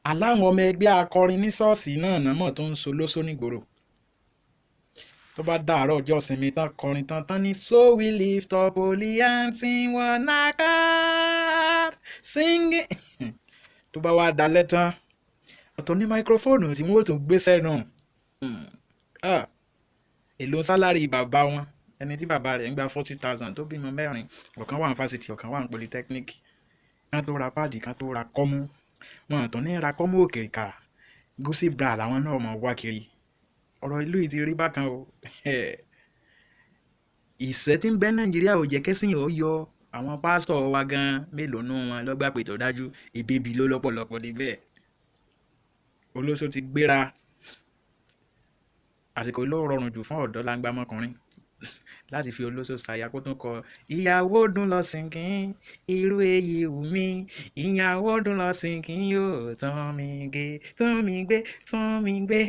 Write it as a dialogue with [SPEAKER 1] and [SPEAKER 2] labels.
[SPEAKER 1] Aláwọn ọmọ ẹgbẹ́ akọrin ní ṣọ́ọ̀ṣì náà nàmọ̀ tó ń solóṣó nígboro. Tó bá dàárọ̀ ọjọ́ ìsinmi tán, kọrin tán tán ní, "So we lift up holy hands in one accord singing." Tó bá wá dalẹ́ tán, ọ̀tọ̀ ní microphone tí wọ́n ó tún gbé sẹ́nu. Èlò salary bàbá wọn? Ẹni tí bàbá rẹ̀ ń gba 40,000, tó bímọ mẹ́rin, ọ̀kan wà ní fásitì, ọ̀kan wà ní polytechnic, kán tó ra pad, kán tó ra kọ́mú, wọn àtún ní ra kọ́mú òkèrè kà, Gucci bra làwọn náà mọ̀ wá kiri. Ọ̀rọ̀ ìlú yìí ti rí bákan o. Ìṣẹ́ tí ń bẹ Nàìjíríà ò jẹ́ kẹ́sìn ó yọ. Àwọn pásítọ̀ wa gan, mélòó nù wọn lọ́gbà pé tó dájú ìbébí ló lọ́pọ̀lọpọ̀ níbẹ̀? Olóṣó ti gbéra. Àsìkò ló rọrùn jù fún ọ̀dọ́ langba ọmọkùnrin láti fi olóṣó ṣaya, kó tún kọ "Ìyàwó dùn lọ sìnkín, irú èyí wù mí, ìyàwó dùn lọ sìnkín, yóò tán mi gé, tún mi gbé, tún mi gbé."